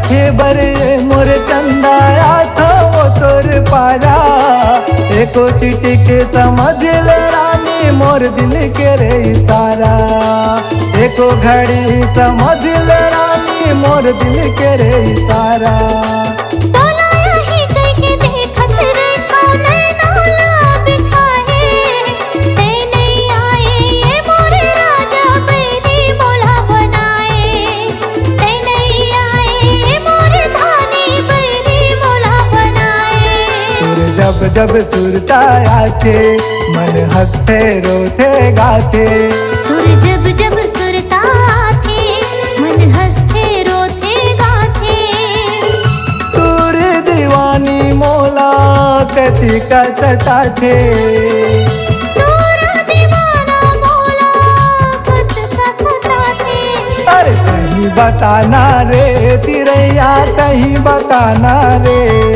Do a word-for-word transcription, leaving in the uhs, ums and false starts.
हे बरे मोर चंदा, आथो वो तोर पारा। एको चिटिक समझ ले रानी, मोर दिल के रे इशारा। एको घड़ी समझ ले रानी, मोर दिल के रे इशारा। तोला यही कह के देखत रे, कौन नौला बिछाए। ते नहीं आए ये मोरे राजा, बैरी मोला बनाए। ते नहीं आए ये मोरे धानी, बैरी मोला बनाए। तोर जब जब सुरता आथे, मन हंसथे रोथे गाथे। तोर जब जब सुरता आथे, मन हंसथे रोथे गाथे। तोर दीवानी मोला कतिका सताथे। तोर दीवाना मोला कतिका सताथे। अरे तहीं बताना रे चिरैया, तहीं बताना रे।